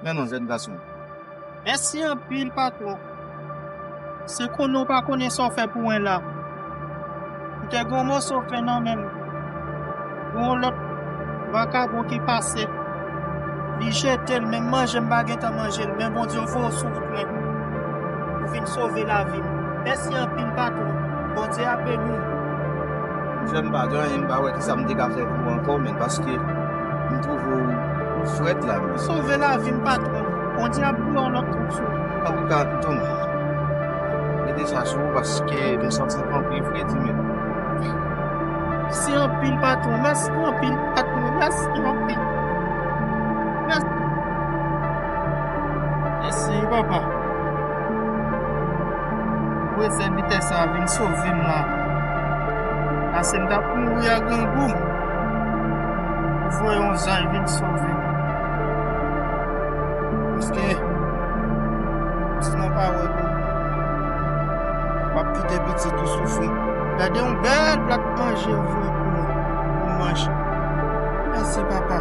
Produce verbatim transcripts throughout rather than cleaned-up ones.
Men non, jèn gason. Mèsi anpil, patwon. Se konnen w pa konnen sa w fè pou mwen la. M te gen yon moso fen nan men m. Gen yon lòt vakabon ki pase. Li jete l, menm manje m pa gentan manje l. Men Bondye voye w sou wout mwen. Ou vin sove lavi m. Mèsi anpil, patwon. Bondye ap beni w. Monchè, m pa gen anyen, m pa wè kisa m te ka fè pou ou ankò, men paske m twouve w frèt la. Ou sove lavi m, patwon. Bondye ap voye yon lòt twoup sou ou. Antouka, tonton, mete sa sou ou paske m santi m anpil fredi menm. Mèsi anpil, patwon. Mèsi anpil, patwon. Mèsi anpil. Mèsi. Mèsi, papa. Ou voye sèvitè sa a vin sove m la. Pase m t ap mouri a grangou. Ou voye yon zanj vin sove m. Paske, si nan pawòl ou, w ap kite pitit ou soufri. Gade yon bèl plat manje ou voye pou mwen, pou m manje. Mèsi, papa.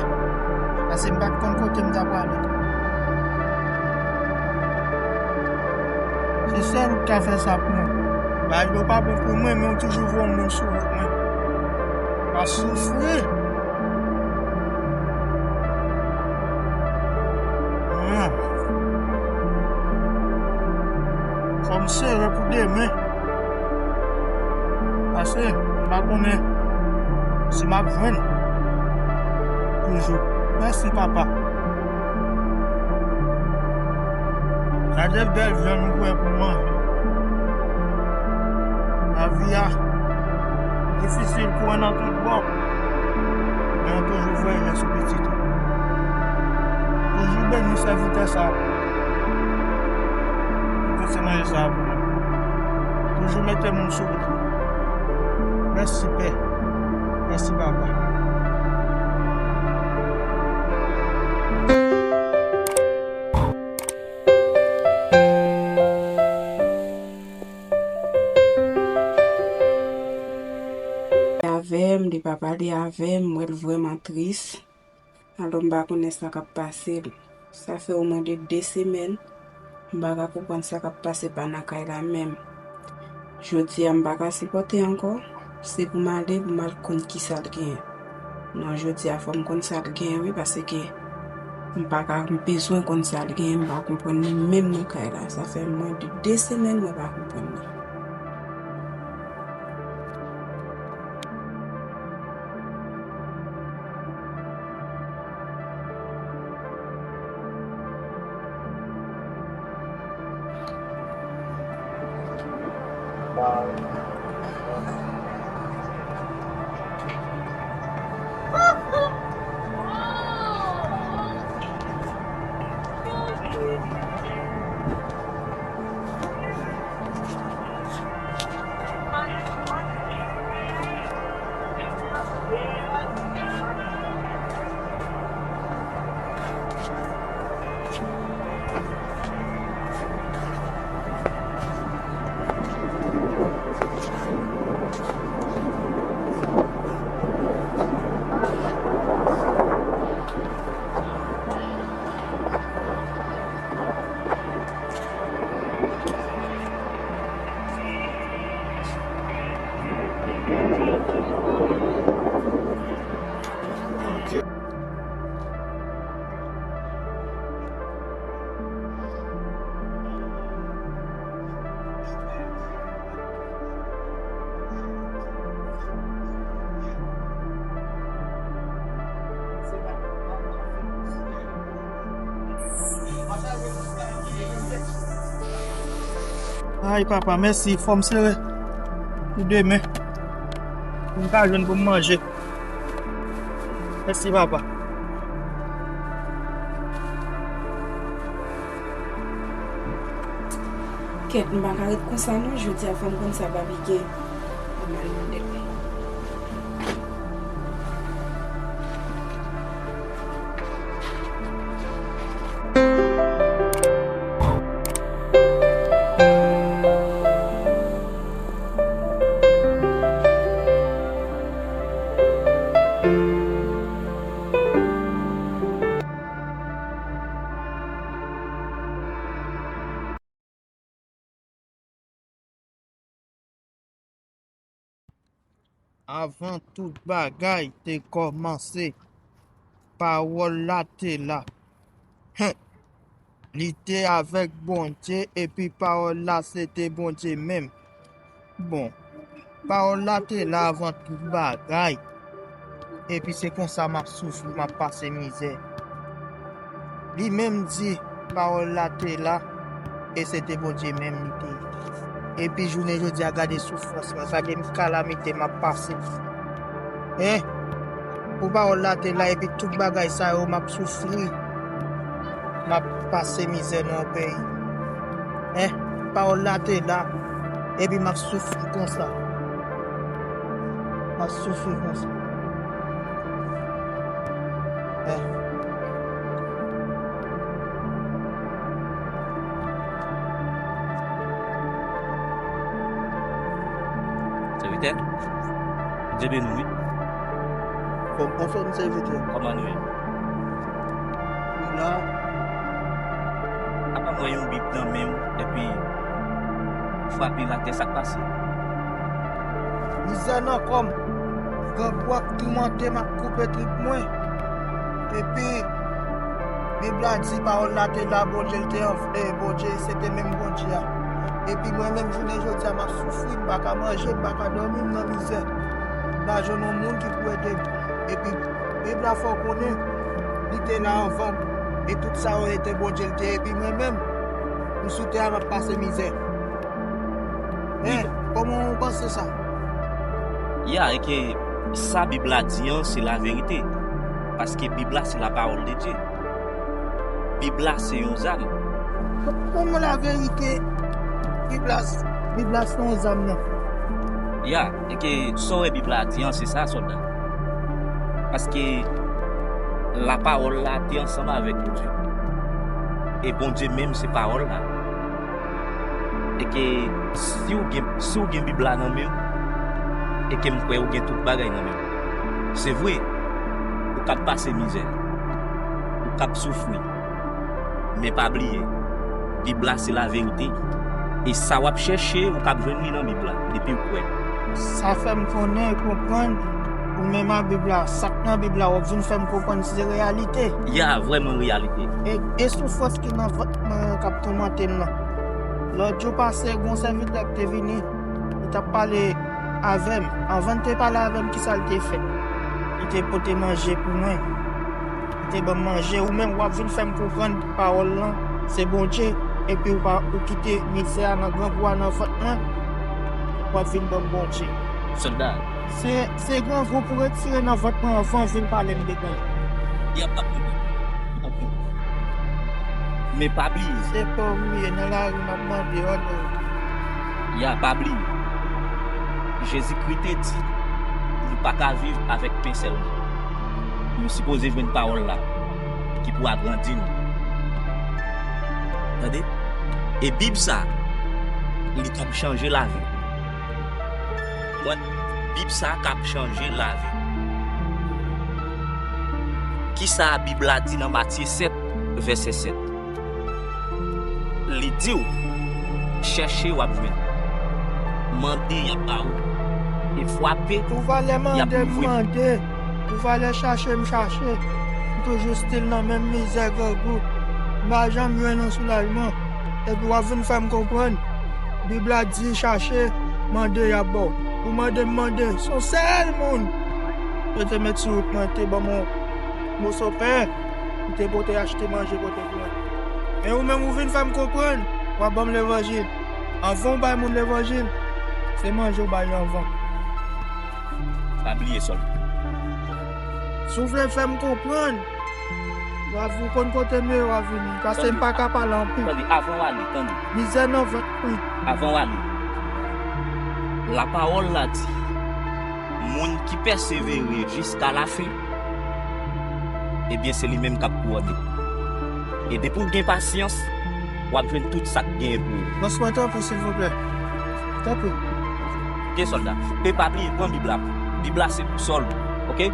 Pase m pa t konn kote m ta prale. Se sèl ou k ka fè sa pou mwen. Bagay yo pa bon pou mwen, men ou toujou voye yon moun sou wout mwen. M ap soufri. Ah. Fò m sere pou demen. Pase, m pa konnen si m ap jwenn toujou. Mèsi, papa. Gade bèl vyann ou voye pou m manje. Lavi a difisil pou mwen nan tout bò. Men ou toujou voye lè sou pitit ou. Toujou beni sèvitè sa a. Ki pote manje sa a pou mwen. Toujou mete moun sou wout. Mèsi, Pè. Mèsi, Papa. Li avè m, li pa pale avè m, m wè l vrèman tris. Alò, m pa konnen sa k ap pase l. Sa fè omwen de de semèn, m pa ka konprann sa k ap pase pa nan kay la menm. Jodi a, m pa ka sipòte ankò. Se pou m ale, pou m al konn kisa l genyen. Non, jodi a, fò m konn sa l genyen, wi, paske m pa ka, m bezwen konn sa l genyen, m pa konprann li menm nan kay la. Sa fè mwen de de semèn, mwen pa konprann li. Ay, papa, mèsi. Fò m sere pou demen, pou m ka jwenn pou m manje. Mèsi, papa. Kèt, m pa ka ret konsa non, jodi a fò m konn sa Babi gen. Fò m al mande l. Avan tout bagay te kòmanse, Pawòl la te la. Hen! Li te avèk Bondye, epi Pawòl la se te Bondye menm. Bon, Pawòl la te la avan tout bagay. Epi se konsa m ap soufri, m ap pase mizè. Li menm di, Pawòl la te la, e se te Bondye menm li te ye. Epi jounen jodi a, gade soufrans mwen, gade kalamite m ap pase. Hen? Pou Pawòl la te la, epi tout bagay sa yo, m ap soufri. M ap pase mizè nan yon peyi. Hen? Pawòl la te la, epi m ap soufri konsa. M ap soufri konsa. Hen? Sèvitè, Bondye beni w, wi. Fò m, anfòm, sèvitè. Kòman nou ye? Nou la. Apa m wè yon Bib nan men w, epi w frape l atè, sa k pase? Mizè nan kò m. Grangou ap toumante m, ap koupe trip mwen. Epi, Bib la di, Pawòl la te la, Bondye l te an, e Bondye, se te menm Bondye a. Epi mwen menm, jounen jodi a, m ap soufri, m pa ka manje, m pa ka dòmi, m nan mizè. M pa jwenn yon moun ki pou ede m. Epi, Bib la fè w konnen, li te la anvan m. E tout sa yo, e te Bondye l te ye. Epi mwen menm, m sou tè a, m ap pase mizè. Wi. Hen, kòman w panse sa? Ya, e ke sa Bib la di an, se laverite. Paske Bib la, se lapawòl de Dye. Bib la, se yon zam. Kòman laverite? Bib la, Bib la, se yon zam nan. Ya, e ke sa w wè Bib la di an, se sa, sòlda. Paske lapawòl la te ansanm avèk Bondye. E Bondye menm, se pawòl la. E ke si w gen, si w gen Bib la nan men w, e ke m kwè ou gen tout bagay nan men w. Se vre, ou kab pase mizè, ou kab soufri, men pa bliye, Bib la se laverite. E sa w ap chèche, ou kab jwenn li nan Bib la, depi w kwè. Sa fè m konnen, konprann, ou menm a Bib la, sa k nan Bib la, w ap vin fè m konprann se reyalite. Ya, vrèman reyalite. E, e soufrans ki nan vant mwen an k ap toumante m nan. Lòt jou pase, gon sèvitè k te vini, li t ap pale avè m. Anvan l te pale avè m, kisa l te fè? Li te pote manje pou mwen. Li te ban m manje. Ou menm, w ap vin fè m konprann pawòl lan, se Bondye, epi w pa, ou kite mizè a nan grangou a nan vant mwen, w ap vin ban m Bondye. Sòlda. Se, se grangou pou retire nan vant mwen anvan w vin pale m de Bondye. Y ap, ap, ap, ap. Men pa bliye. Se pòv m ye, nan lari m ap mande, oh no. Ya, pa bliye. Jezikri te di, nou pa ka viv avèk pen sèlman. Nou sipoze jwenn pawòl la ki pou agrandi nou. Tande? E Bib sa, li kab chanje lavi. Mwen, Bib sa kab chanje lavi. Kisa Bib la di nan Matye sèt, vèsè sèt? Li di w, chèche, w ap jwenn. Mande, y ap ba ou. E frape, y ap ouvri. Ou valè mande, m mande. Ou valè chache, m chache. M toujou still nan menm mizè, grangou. M pa janm jwenn yon soulajman. Epi w ap vin fè m konprann. Bib la di, chache, mande, y ap ba w. Ou mande, m mande. Se yon sèl moun yo te met sou wout mwen, te ban m yon moso pen. M te pote achte manje pote pou mwen. Men ou menm, ou vin fè m konprann, w ap ban m levanjil. Anvan w bay moun levanjil, se manje w ba li anvan. Pa bliye, sòlda. Si w vle fè m konprann, w ap, ou konn kote m ye, w ap vini. Paske m pa ka pale anpil. Tande, avan w ale, tande. Mizè nan vant mwen. Avan w ale. Lapawòl la di, moun ki pèsevere jiska lafen, ebyen, se li menm k ap kouwone. E depi w gen pasyans, w ap jwenn tout sa k genyen pou ou. Bòs mwen, tanpri, silvouplè. Tanpri. Oke, sòlda. E pa bliye, pran Bib la. Bib la se bousòl ou. Oke?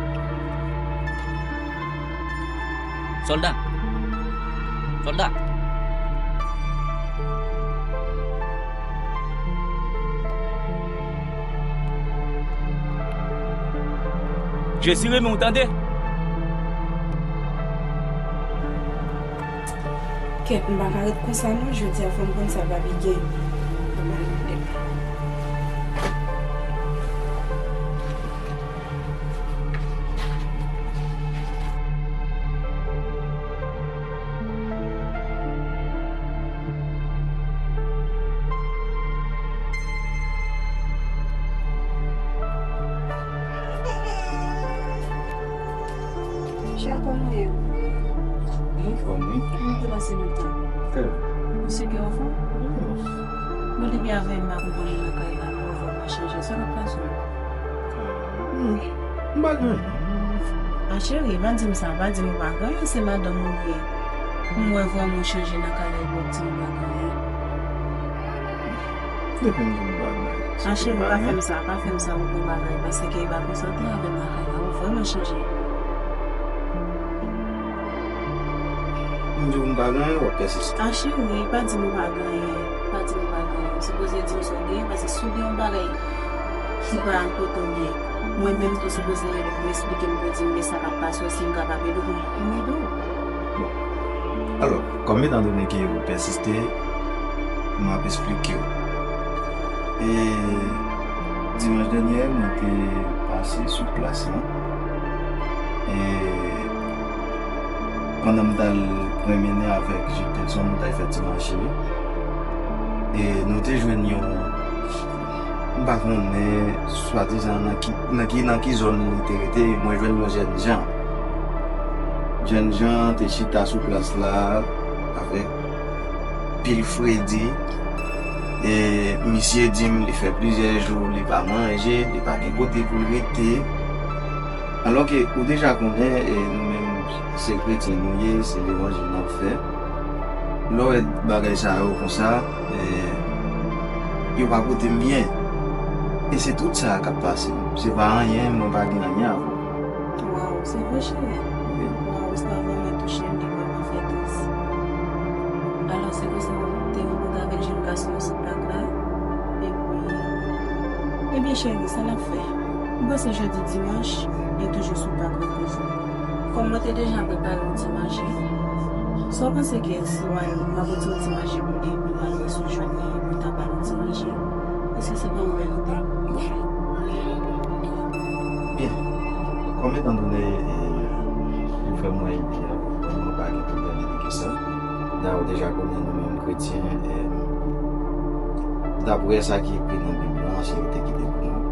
Sòlda. Sòlda. Jezi renmen w, tande. Kèt, m pa ka ret konsa non, jodi a fò m konn sa papi gen. Chè, kòman w ye? Mwen anfòm, wi. Kòman w te pase nan tan? Trè byen. Ou seke w anfòm? Wi. Bon, depi avè m, m pa konprann nan kay la, m wè vwa w chanje. Sa k ap pase w? Hmm, m pa gen anyen. A cheri, pa di m sa, pa di m ou pa gen anyen, se madanm ou ye. M wè vrèman w chanje nan kay la epi w ap di m ou pa gen anyen. Depi m di w m pa gen anyen. A cheri, pa fè m sa, pa fè m sa, ou bon bagay, paske w pa konsantre avè m nan kay la, ou vrèman chanje. M di w m pa gen anyen, w ap pèsiste. A cheri, pa di m ou pa gen anyen, pa di m ou pa gen anyen. Ou sipoze di m sa w genyen, paske si w gen yon bagay ki pa al kote w ye, mwen menm tou sipoze rele pou m esplike m, pou w di m men sa k ap pase w, si m kapab ede w, pou m ede w. Bon. Alò, kòm etan done ke ou pèsiste, m ap esplike w. E dimanch dènye, mwen te pase sou plas lan. E pandan m t al pwonmennen avèk Jiltenson, nou t al fè ti mache. E nou te jwenn yon, m pa konnen, swadizan nan ki, nan ki, nan ki zòn li te rete, mwen jwenn yon jènjan. Jènjan te chita sou plas la avèk pil fredi. E misye di m li fè plizyè jou li pa manje, li pa gen kote pou l rete. Alò ke ou deja konnen, e, nou menm se kretyen nou ye, se levanjil n ap fè. Lè w wè bagay sa yo konsa, e, yo pa pote m byen. E se tout sa k ap pase m. Se pa anyen, mwen pa gen anyen avè w. Waw, se vre, cheri? Wi. Waw, istwa vrèman touche m, li vrèman fè tris. Alò, se konsa, ou te rankontre avèk jèn gason an sou pak la? Epi, ebyen, cheri, sa n ap fè? M panse jodi dimanch, li toujou sou pak la toujou. Kòm mwen te deja prepare yon ti manje, sa w panse ke si w al, m ap pote yon ti manje pou li, epi w al wè si w jwenn li, pou w ta ba l yon ti manje? Èske se pa yon bèl ide? Byen. Kòm etan done, e, ou fè mwen ide a, mwen pa gen pwoblèm de kesyon. Dayè, ou deja konnen nou menm kretyen, e, daprè sa ki ekri nan Bib lan, se yo te kite pou nou.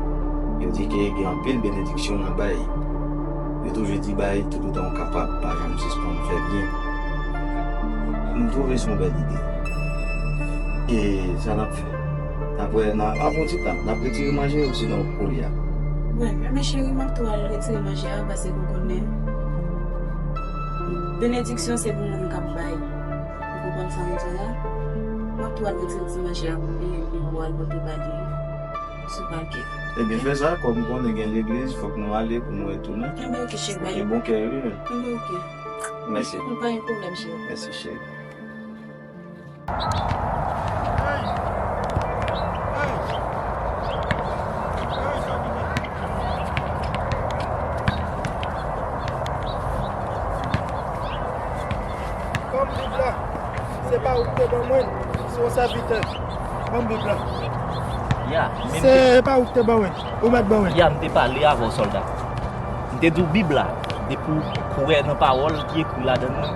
Yo di ke gen anpil benediksyon nan bay. Yo toujou di bay toutotan w kapab, pa janm sispann fè byen. M twouve se yon bèl ide. E sa n ap fè? Apre, n a, ap yon ti tan, n ap retire manje yo, sinon koulye a. Wi, men cheri, m ap tou al retire manje a, paske ou konnen, benediksyon se pou moun k ap bay. Ou konprann sa m di w la? M ap tou al retire ti manje a pou li, epi pou al pote ba li sou pake. Ebyen, fè sa, kòm m konnen gen legliz, fòk nou ale pou nou retounen. Ebyen, oke, cheri. Fòk gen bon kè, wi. Ebyen, oke. Mèsi. Pa gen pwoblèm, cheri. Mèsi, cheri. Kòm Bib la, se pa ou ki te ban mwen, se yon sèvitè. Ban m Bib la. Ya, men m te Se pa ou ki te ban mwen, ou mèt ban mwen. Ya, m te pale avè w, sòlda. M te di w Bib la, depi w kwè nan pawòl ki ekri ladan l lan,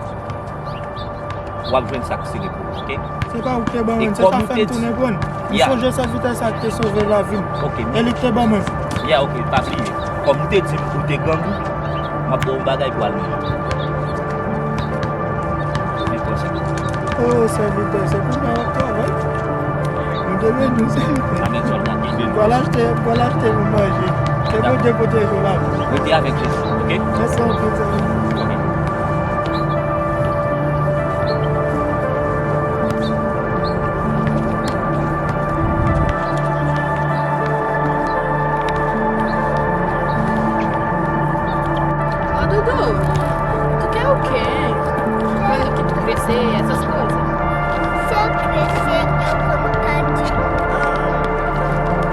w ap jwenn sa k sere pou ou, oke? Se pa ou ki te ban mwen, se sa fè m tounen pran. M sonje sèvitè sa ki te sove lavi m. Oke, e li ki te ban mwen. Ya, oke, pa bliye. Kòm ou te di m ou te grangou, m ap ba w yon bagay pou w al manje. Men pran sa. O, sèvitè, se pou mwen w ap travay? Mwen te beni w, sèvitè. Amèn, sòlda, ke Bondye beni w. Pral achte, pral achte pou manje. Ke Bondye pwoteje w la. Rete avèk Jezi, oke? Mèsi anpil, sèvitè. Oke. Ô, Doudou, tu quer o quê? Olha que tu crescer, essas coisas. Se eu crescer, eu vou brincar de, ah,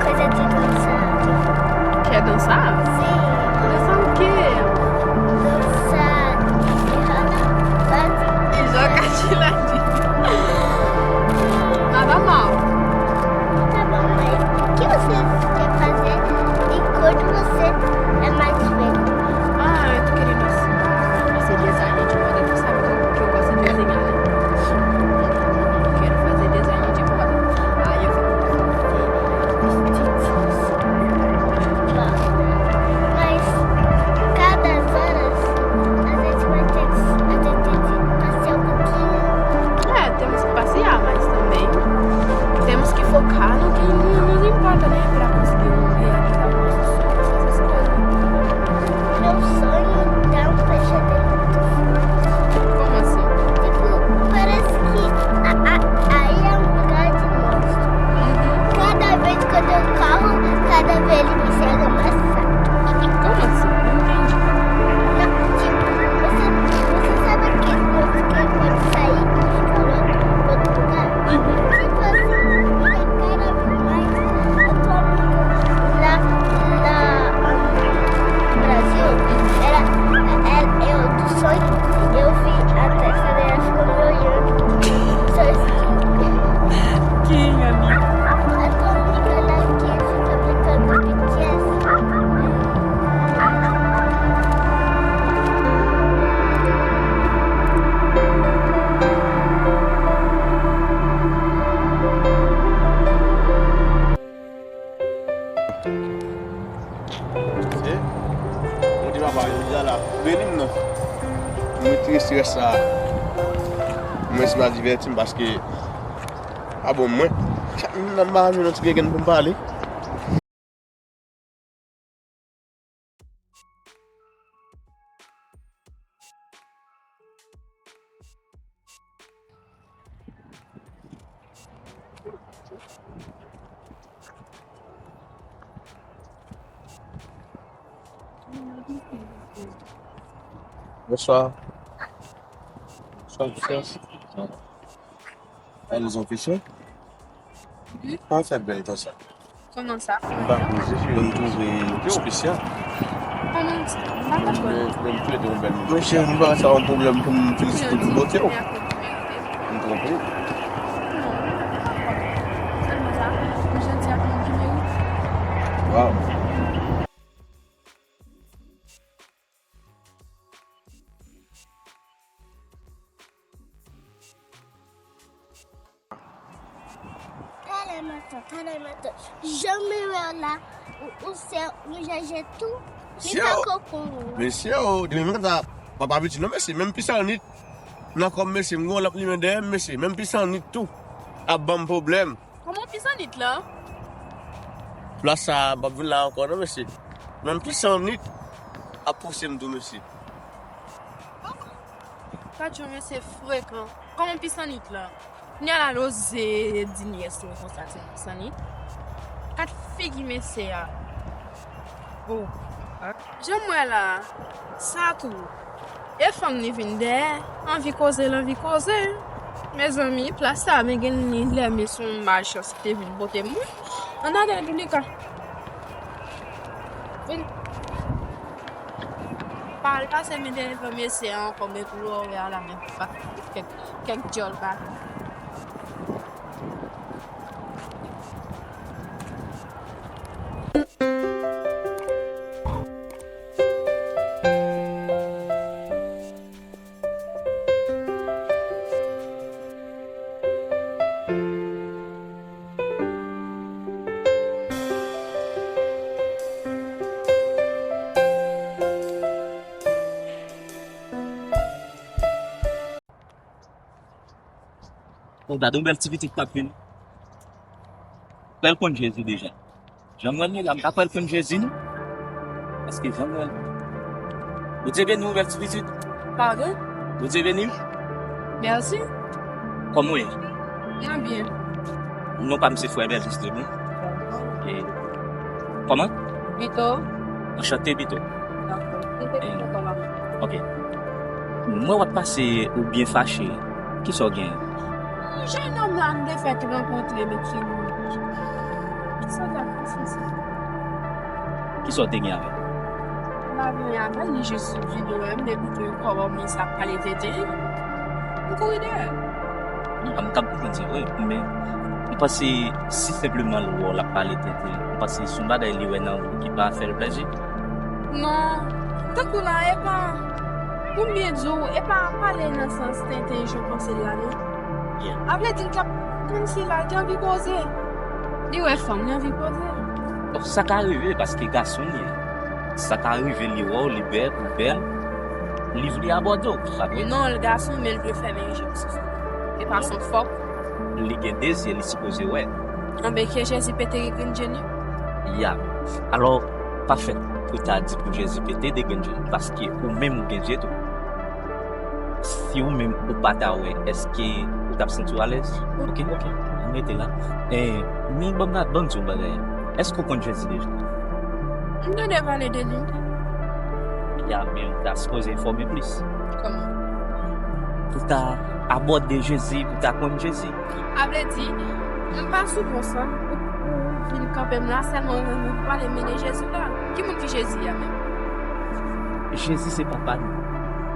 coisa de dançar. Quer dançar? Sim. Dançar o quê? Papa, jodi a la, beni m non. M retire strès sa. Mwen se pa divèti m paske pa bon mwen. Chak moun nan m pa jwenn yon ti grenn pou m pale. Bonswa. Bonswa, bonswa. Alizon Fisyon? Wi. Kòman fè bèl tan sa? Kòman sa? M pa koze, m twouve espesyal. Kòman sa? M pa konprann. Men, men m tou ede yon bèl moun. Monchè, m pa sa yon pwoblèm pou m felisite pou bote w. M twonpe w. Non, m pa kwè. Sèlman sa, m janti ak moun ki merite. Waw. Talè maten, talè maten. Jan m wè w la, ou, ou sè, ou jèjè tou. Li pa ko konn ou. Mesye o, depi maten sa, papa piti non mesye, menm pisanit nan kò m mesye, m gen yon lanp limen dèyè m mesye, menm pisanit tou ap ban m pwoblèm. Kòman pisanit la? Plas sa a, m p ap vin la ankò non mesye. Menm pisanit ap pouse m tou mesye. Gad jan mesye frekan. Kòman pisanit la? Kounye a la l oze di nyès li konsa se pisanit. Gad figi mesye a. Oh. Jan m wè la, sa tou. E fanm li vin dèyè, anvi koze l anvi koze. Mezanmi, plas sa a, men gen li lè men se yon malchans ki te vin pote m. Ann ale, Doulika. Vin. Pa al pase men devan mesye a ankò, men pou lò wè a la, men pa kèk, kèk djòl bagay. Bon, gade yon bèl ti pitit k ap vini. Bèl konn Jezi deja. Jan m wè l la, m ta kwè l konn Jezi, non? Paske jan m wè l. Bondye beni w, bèl ti pitit. Pardon? Bondye beni w. Mèsi. Kòman w ye? Mwen byen. Non pa m se frè Bèl Jis, trè byen. E, kòman? Bito. Anchante, Bito. Dakò. E, ok. Mwen w ap pase ou byen fache. Kisa w gen? Jenòm la m te fèk rankontre, men ki moun. Sa gad fason sa. Kisa w te gen avè l? M pa gen anyen avè l, li jis vin wè m, depi ke kòb ap vin sa ap pale tenten. M kouri dèyè l. Non, m t ap konprann se vre, men m panse si senpleman l wè w l ap pale tenten, m panse se yon bagay li wè nan ou ki pa fè l plezi. Non, tankou la, e pa, pou m byen di w, e pa pale nan sans tenten jan w panse l la, non. A vle di, l t ap kòmsi la, l te anvi koze. Li wè fanm, li anvi koze. Bon, sa ka rive, paske gason li ye. Sa ka rive, li wè w, li bèl, ou bèl, li vle abòde w, sa vre. Non, l gason, men l vle fèmen je sou sa. E pa son fòk. Li gen de zye, li sipoze wè. Anben, ke Jezi pete de grenn je nou? Ya. Alò, pa fèt pou ta di pou Jezi pete de grenn je nou, paske ou menm ou gen zye tou. Si ou menm ou pa ta wè, èske ou t ap santi w alèz? Ok, ok, ann rete la. E, men ban m, ban m di w yon bagay. Èske w konn Jezi deja? M tande pale de li. Ya, men ou ta sipoze enfòme plis. Kòman? Pou ta abòde Jezi, pou ta konn Jezi. A vle di, m pa sou pon sa, ou, ou vin kanpe m la, sèlman ou, ou pale m de Jezi la. Ki moun ki Jezi a menm? Jezi se papa nou.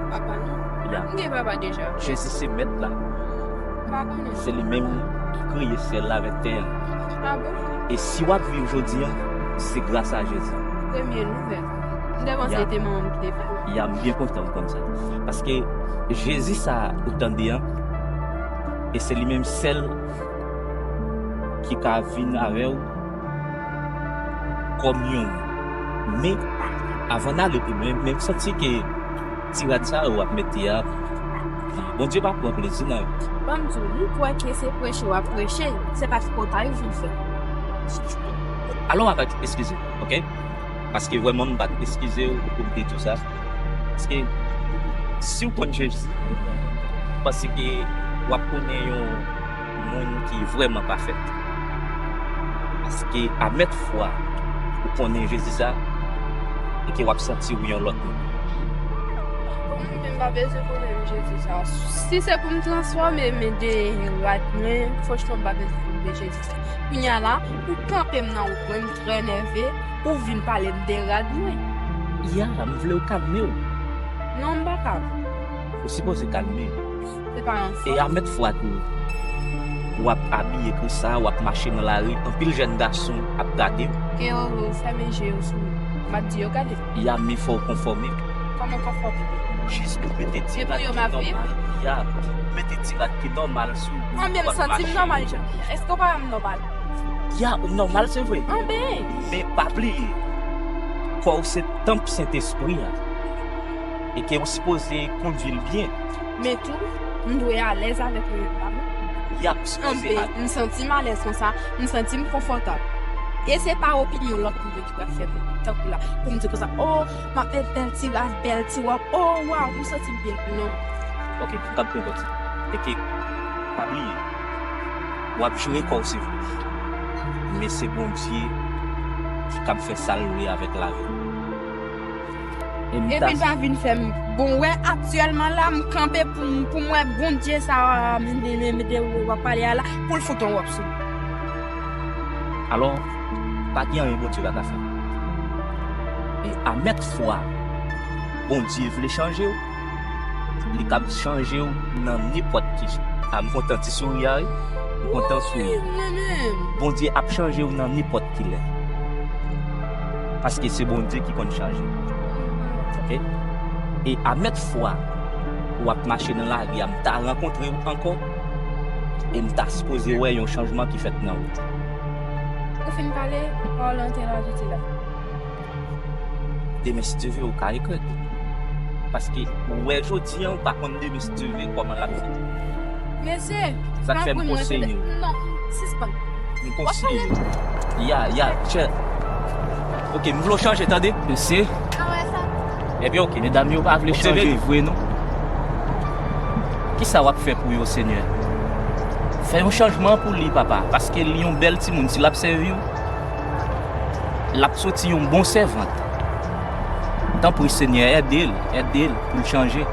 Papa nou? Ya. M gen papa deja. Jezi se mèt la. M pa konnen. Se li menm ki kreye syèl la avèk tè a. A bon? E si w ap viv jodi a, se gras a Jezi. Premye nouvèl. M te panse se te manman m ki te fè l. Ya, m byen kontan w konn sa. Paske Jezi sa ou tande an, e se li menm sèl ki ka vin avè w kòm yon. Men, Avan n ale pi lwen, men m santi ke ti rad sa yo w ap mete a, Bondye pa pran plezi nan yo. Ban m di w, m kwè ke se preche w ap preche, se pa tripotay ou vin fè. Alò, w ap eskize m, oke? Paske vrèman, m pa t eskize w pou m te di w sa. Paske si w konn Jezi, m panse ke w ap konnen yon moun ki vrèman pafè. Paske a mèt fwa ou konnen Jezi sa, e ke w ap santi w yon lòt moun. Bon, mwen menm pa bezwen konnen Jezi sa. Si se pou m transfòme men de rad mwen, franchman, m pa bezwen konnen Jezi sa. Kounye a la, ou kanpe m nan wout mwen, m trè nève, ou vin pale m de rad mwen. Ya, m vle w kalme w. Non, m pa kab. Ou sipoze kalme. Se pa yon fòt. E a mèt fwa tou, w ap abiye konsa, w ap mache nan lari, anpil jèn gason ap gade w. Ke yo, yo fèmen je yo sou mwen. M ap di yo gade. Ya, men fò w konfòme. Kòman konfòme? Jis ou mete ti rad ki nòmal. Ya, mete ti rad ki nòmal sou ou. Anben, m santi m nòmal, Jan. Èske w pa wè m nòmal? Ya, ou nòmal, se vre. Anben. Men pa bliye, kò w se tanp Sentespri a. E ke ou sipoze kondui l byen. Men tou, m dwe alèz avèk mwen menm, pa vre? Y ap sipoze alèz. Anben, m santi m alèz konsa, m santi m konfòtab. E se pa opinyon lòt moun ki pral fè m tankou la, pou m di konsa, o, m ap met bèl ti rad, bèl ti wòb, o, waw, m santi m byen. Non. Oke, m kab konprann sa. E ke, pa bliye, w ap jere kò w, se vre. Men se Bondye ki kab fè sa l vle avèk lavi w. Epi l pa vin fè m bon. Wè, aktyèlman la, m kanpe pou m, pou m wè Bondye sa a, m, m, m, m, de w ap pale a la, pou l fout yon wòb sou mwen. Alò, pa gen anyen Bondye pa ka fè. E a mèt fwa, Bondye vle chanje w, li kab chanje w nan nenpòt ki jan. A, m kontan ti souri a, wi. M kontan souri. Wi, mwen menm. Bondye ap chanje w nan nenpòt kilè. Paske se Bondye ki konn chanje. Oke? E a mèt fwa, w ap mache nan lari a, m ta rankontre w ankò, e m ta sipoze wè yon chanjman ki fèt nan ou. Ou fin pale, pawòl lan te la, te la. Demen, si Dye vle, ou ka regrèt. Paske ou wè jodi a, ou pa konn demen, si Dye vle, kòman l ap fini. Mesye, sa k fè m konseye w. Non, sispann. M konseye w. Ya, ya, chè. Oke, m vle w chanje, tande. Mesye. Ebyen, oke. Medam yo pa vle chanje vre, non. Kisa w ap fè pou yo, Senyè? Fè yon chanjman pou li, papa, paske li yon bèl timoun. Si l ap sèvi w, l ap soti yon bon sèvant. Tanpri, Senyè, ede l, ede l pou l chanje.